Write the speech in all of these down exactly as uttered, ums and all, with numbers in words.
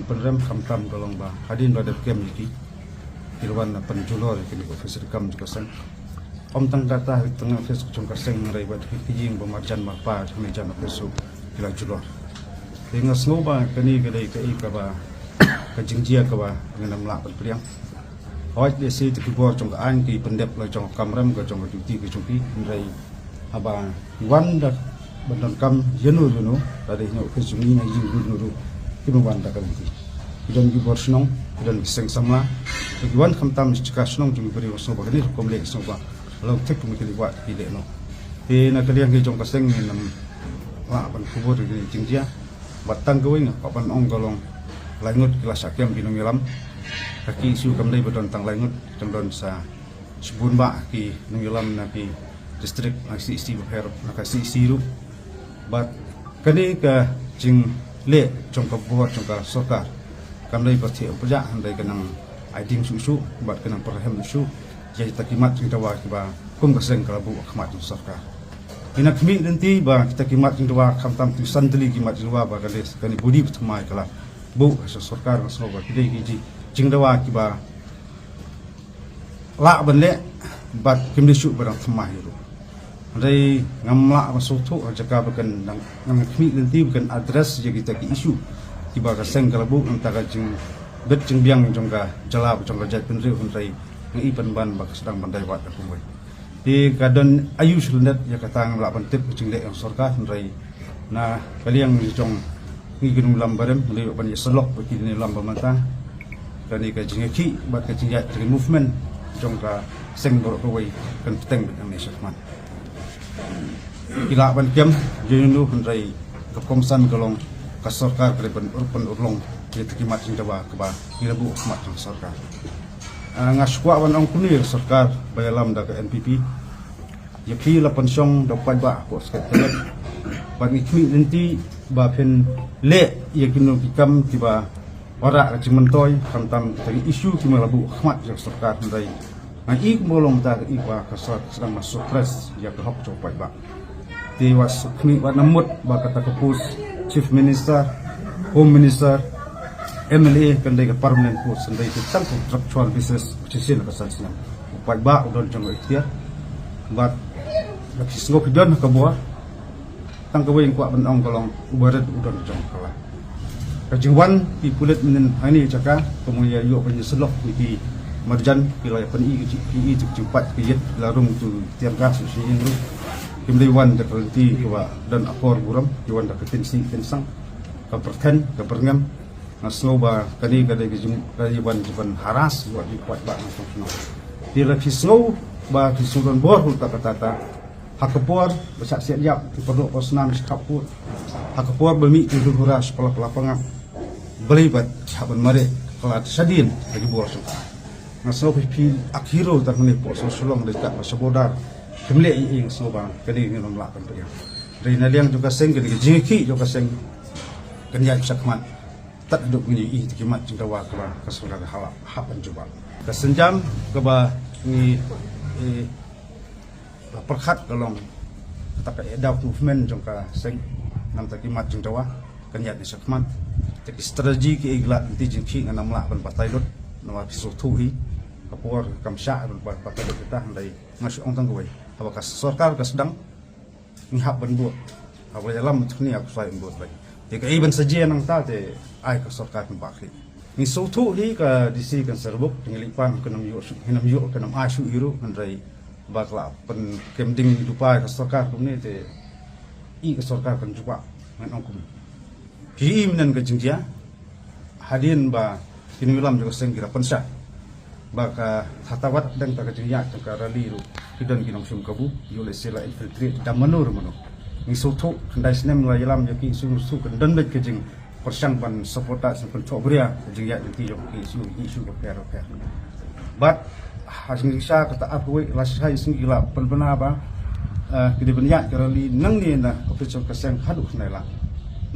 Pynrem khamtam ka long ba hadien ba dep kem ïa ki, ki la wan na pynjulor ïa kine ki office kam jong ka seng. Ym tang kata, tang office jong ka seng, hynrei bad ki ïing ba marjan marpa jong kine jan office ruh ki la julor. Te nga sngew ba kane ka dei kaei kaba, ka jingjia kaba ngin ym lah ban pdiang. Hooid, lehse te ki bor jong ka aiñ ki pyndep la jong ka kamram, ka jong ka duty ka jong ki, hynrei haba ki wan da ban donkam ïano ïano, lada dei na office jong ngi, na ïing ruh, ruh ki ban wan da ka lynti. Ki don ki bor shnong, ki don ki seng samla, ki wan khamtam sha ka shnong jong ki briew, sngewbha kane rukom leh, sngewbha long thik kum ki leh, wat ki leh noh. Te na ka liang ki jong ka seng ngin ym lah ban kubur ïa kine ki jingjia. Bad tang kawei nga kwah ban ong ka long, lai ngut ki la shah kem ki nongïalam. Ka ki issue kam dei ba don tang lai ngut, tang don sa shibun bah ki nongïalam na ki district, na C E C bapher, na ka C E C ruh. Bad kane ka jingleh jong ka bor jong ka sorkar kam dei ba thiah u pjah, hynrei ka nang ai ding shuh shuh bad ka nang pyrhem shuh ïa kita ki mat jingdawa kiba kum ka seng ka la buh ha khmat jong sorkar. Ngi nang khmih lynti ba kita ki mat jingdawa, khamtam ki san tylli ki mat jingdawa ba kane, kane body ba thymmai ka la buh ha sorkar, nga sngew ba ki dei ki ji-, jingdawa kiba lah ban leh bad kim dei shuh ba dang thymmai ruh. Hynrei ngam lah ban sngewthuh ha jaka ba kan dang, ngam khmih lynti ba kan address ïa kita ki issue kiba ka seng ka la buh, nangta ka jingbit jingbiang jong ka jylla, jong ka jaitbynriew, hynrei nga i pynban ba ka sdang ban dei wat ka kumwei. Te ka don aïu sha lyndet ïa kata ngam lah ban tip ka jingleh jong sorkar, hynrei na ka liang jong ngi ki nongïalam barim, ngi ban ïasyllok bad ki nongïalam ba mynta. Kane ka jingïakhih bad ka jingïaid, ka movement jong ka seng baroh kawei kan bteng beit hangne shakhmat. Ki lah ban kem ïano ïano, hynrei ka kongsan ka long ka sorkar ka dei ban ur, ban urlong ïa kita ki mat jingdawa kaba ngi la buh ha khmat jong sorkar. Ah, nga sngewkwah ban ong kumne ïa ka sorkar ba ïalam da ka N P P. Ïa phi la pynshong da u paidbah hapoh Secretariat. Bad ngi khmih lynti ba phin leh ïa kino ki kam kiba wanrah ka jingmyntoi, khamtam kita ki issue kiba la buh ha khmat jong ka sorkar, hynrei nga i kumba long mynta, i ba ka sorkar ka sdang ban suppress ïa ka hok jong u paidbah. Te wat sngewkhmih, wat nang mut ba kata ka post Chief Minister, Home Minister, M L A kan dei ka permanent post, kan dei tang contractual basis, shisien ka san snem. U paidbah u don jong u ikhtiar. Bad lada phi sngew phi don ha ka bor, tang kawei nga kwah ban ong ka long, u barit u don jong ka la. Ka jingwan ki pulit mynnin hangne jaka, kumba ïa ïoh ban ïasyllok ïa ki marjan, ki la ïa pyni ka jing, ki i jingpait ka ïit, ki la rung tu tiar gas u shi ïing ruh. Kim dei wan da ka lynti kaba don akor burom, ki wan da ka tyngshaiñ tyngsang, ka pyrthen, ka pyrngem. Nga sngew ba kane ka dei ka jing, ka dei wan jingwan harass ïa u paidbah na shnong shnong. Te lada phi sngew ba phi sngew don bor ha kata kata, ha ka por ba shah siat ïap ki paralok ba snam shi khap kut, ha ka por ba mih ki hura shi pala pala pangap, balei ba ki hap ban mareh ka lad shadien ha ki bor shnong? Nga sngew phi, phi ak hero tang hangne hapoh Shillong, dei tang ba sha border kim leh ei ei, nga sngew ba kane ngin ym lah ban pdiang. Dei na liang jong ka seng, kane ka jingïakhih jong ka seng kan ïaid shakhmat tad haduh ngin ïohi ïa ki mat jingdawa kaba ka sorkar ka hap, hap ban jubab. Ka sienjam kaba ngi, eh, la pyrkhat ka long kata ka Adult Movement jong ka seng, namar ki mat jingdawa kan ïaid na shakhmat. Te ki strategy kiei ki lad lynti jingkhih ngan ym lah ban batai lut, namar phi sngewthuh hi ka por kam shah ban batai lut kita, hynrei nga shu ong tang kawei, haba ka sorkar ka sdang, ngi hap ban bud. Haba ïalam thni ïa ka shuwa ban bud beit. Te kaei ban sa jia nangta te ai ka sorkar kan bah khlieh. Ngi sngewthuh hi ka D C kan sa rebut, te ngi leit pan kan ym ïoh shuh, kan ym ïoh, kan ym ai shuh hi ruh, hynrei ba ka la pynkem ding dupai ka sorkar kumne te i ka sorkar kan jubab, ngan ong kumne. Phi i mynne ka jingjia, hadien ba ki nongïalam jong ka seng ki la pynshai ba ka thata wat dang ta ka jingïaid jong ka rally ruh ki don ki nongshim kabu, ïoh lehse la infiltrate da mano re mano. Ngi sngewthuh, khyndai snem la ïalam ïa ki issue, ngi sngewthuh kan don beit ka jingpyrshang ban sabotage, ban pynthohbria ka jingïaid lynti jong ki issue, ki issue bapher bapher. Bad ha jingshisha kata arphew wei, la shisha sngi ki la pynbna ba, eh, ki dei ban ïaid ka rally nangne na office jong ka seng haduh khyndai lad.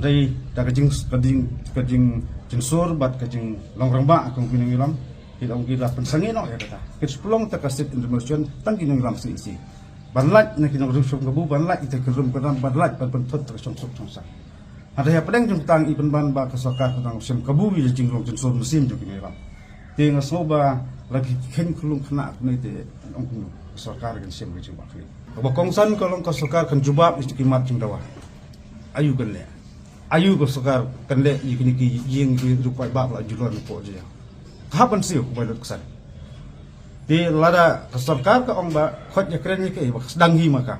Dei da ka jing, ka jing, ka jing, jingsur bad ka jinglong rangbah ka jong ki nongïalam, ki la ong ki la pynsangeh noh ïa kata. Kin sa pynlong ta ka sit-in demonstration tang ki nongïalam C E C. Ban lait na ki nongrim shong kabu, ban lait ïa ki nongrim kynram, ban lait ban pynthut ta ka shongsuk shongsang. Hynrei hapdeng jong kata ngi pynban ba ka sorkar ka dang shem kabu ïa ka jinglong jingsur mynsiem jong ki nongïalam. Te nga sngew ba la ki kheiñ khyllung khynnah kumne te ong kumno ka sorkar kan shem ka jingbakla. Kaba kongsan ka long ka sorkar kan jubab ïa ki mat jingdawa. Aïu kan leh? Aïu ka sorkar kan leh ïa kine ki ïing ki ruh paidbah la julor napoh jia? Ka hap ban siew ka bai lut ksan. Te lada ka sorkar ka ong ba khot ïakren ïa kaei ba ka sdang hi ma ka.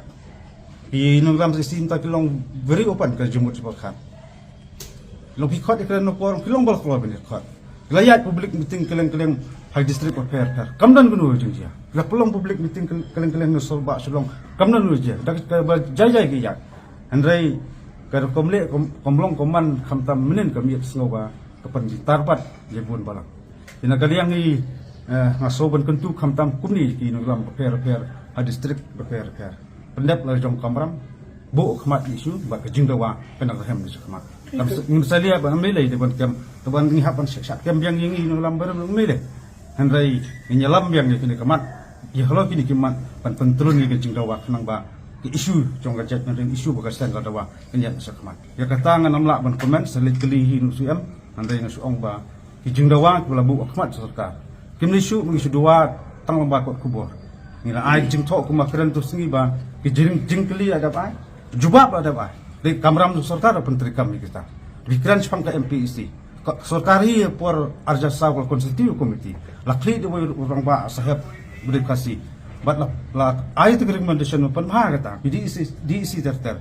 Ki nongïalam C C mynta ki long very open ka jingmut jingpyrkhat. Long ki khot ïakren na por ki long ba la kloi ban ïakhot. Ki la ïaid public meeting kylleng kylleng ha district bapher bapher. Kam don kano jingjia. Ki la pynlong public meeting kylleng kylleng na Sorbah Shillong. Kam don kano jingjia. Da kaba jai jai ki ïaid. Hynrei ka rukom leh kam long kam man khamtam mynnin ka miet sngew ba ka pynbitar pat ïa bun balang. Ïa na ka liang i, eh, nga sngew ban kyntu khamtam kumne ki nongïalam bapher bapher ha district bapher bapher. Pyndep la jong kamram, buh khmat issue bad ka jingdawa ka nang rhem ni khmat. Ngim sa leh ban mele de ban kem, te ban ngi hap ban shah kem biang ïa ngi nongïalam barim ngi mele. Hynrei ngi ïalam biang ïa kine ka mat, ïa halor kine ki mat ban pyntrun ïa ka jingdawa khnang ba ka issue jong ka jaitbynriew, issue ba ka seng ka dawa kan ïaid sha khmat. Ïa kata ngan ym lah ban comment, sa leit kylli hi nongsuh em, hynrei nga sngew ong ba ki jingdawa kiba la buh ha khmat sorkar kim lei shuh, ngi shu dawa tang lyngba kot khubor. Ngi la ai jingthoh kum ba kren tu sngi ba ki jing jingkylli la dep ai, jubab la dep ai. Dei kamram tu sorkar la pyntreikam ïa kita. Bi kren shaphang ka M P E C. Ka sorkar hi por arja saw ka la constitute committee. La khlieh da wei u rangbah saheb Bri Khasi. Bad la, la ai te ka recommendation ban pynbha kata, phi D E C, D E C ter ter.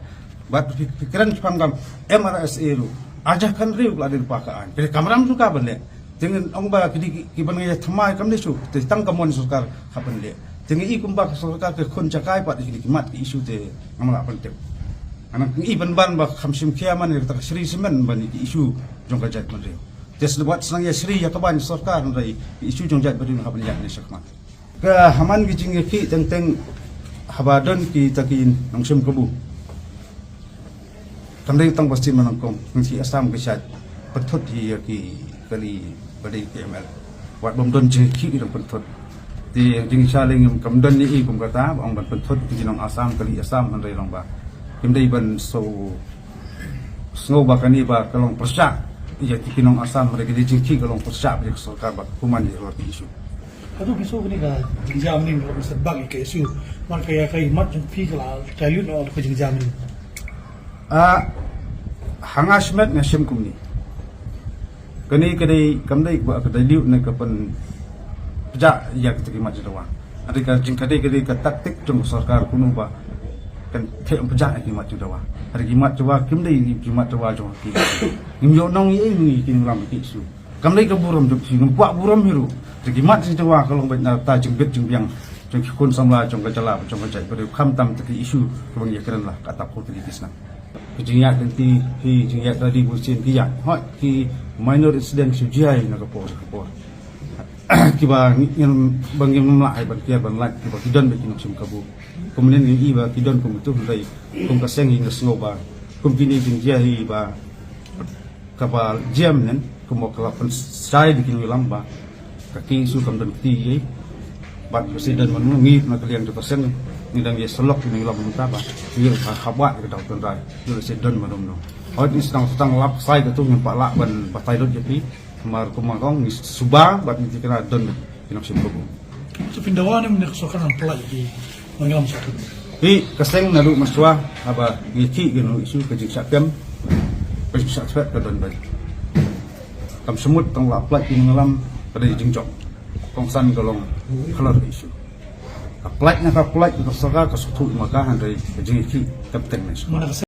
Bad phi, phi kren shaphang ka M R S A ruh. Arja khan riew la dei pa ka aiñ. Phi kamram tu ka ban leh. Te ngin ong ba ki dei ki, ki ban ngi thymmai kam dei shuh. Te tang ka mon sorkar ka ban leh. Te ngi i kumba ka sorkar ka khun jakai pat ki, ki mat ki issue te ngam lah ban tip. Ngan ngi pynban ba kham shim khia man ïa kata ka shri cement ban ïa ki issue jong ka jaitbynriew. Te sngewbha sngewbha ïa shri ïa ka ban sorkar hynrei ki issue jong jaitbynriew ha ban ïaid ne shakhmat. Ka ha man ki jingïakhih teng teng haba don kita ki nongshim kabu. Kam dei tang ba sien ba nyngkong, ngi ki Assam ki shait pynthut hi ïa ki kali ba dei ki M L. Wat bym don jingïakhih ki dang pynthut. Te jingshah lei ngim kam don ïa i kum kata ba ong ban pynthut ki nong Assam kali Assam hynrei long ba kim dei ban so sngew ba kane ba ka long pyrshah ïa ki nong Assam hynrei ka dei jingïakhih ka long pyrshah ba ïa ka sorkar ba ka kuman ïa ki issue. Hato phi sngew kane ka jingjia mynnin ka long setback ïa ka issue? Namar ka ïa ka mat jong phi ka la dilute noh ka jingjia mynnin. Ah, ha nga shimet nga shem kumne. Kane ka dei kam dei ba ka dilute ne ka pynpjah ïa kita ki mat jingdawa. Hynrei ka jing ka dei ka dei ka taktik jong ka sorkar kumno ba kan theh pynpjah ïa ki mat jingdawa. Hynrei ki mat jingdawa kim dei ki mat jingdawa jong ki. Ngim ïoh nong ïa i ngi ki nonglam ki issue. Kam dei ka burom jong ki, ngim kwah burom hi ruh. Te ki mat jingdawa ka long beit na ta jingbit jingbiang jong ki khun samla jong ka jylla jong ka jaitbynriew khamtam te ki issue kiba ngi ïakren la ka tap khun ki snam. Ki jingïaid lynti hi jingïaid rally bun sien ki ïaid. Hooid ki minor incident shu jia hi na ka por ka por. Kiba ngim ba ngim lah hi ban kiar ban lait kiba ki don beit ki nongshim kabu. Kum mynnin ngi i ba ki don kum tu hynrei kum ka seng hi nga sngew ba kum kine jingjia hi ba kaba jia mynnin kumba ka la pynshai da ki nongïalam ba ka ki issue kam don kti ei. Bad ka sdang man ngi na ka liang jong ka seng ngi dang ïa sylok ki nongïalam mynta ba ngi ka khabat ka daw tynrai ngi la sdang man no. Hooid ngi sdang sdang lap sai ka tu ngim pat lah ban batai lut ïa phi. Namar kumba kong ngi suba bad ngi thikna don ki nongshim kabu. Sa pyndawa ne mynne ka sorkar nang pynlait ki nongïalam sorkar. Hi ka seng naduh mynshuwa haba ngi ki ki nong issue ka jingshah kem ka jingshah thwet ka don beit. Kam shymut tang la pynlait ki nongïalam ka dei jingjop. Kongsan ka long halor ka issue. Ka pynlait na ka pynlait ka sorkar ka sngewthuh ma ka hynrei ka jingïakhih kam teng ne. Mana ka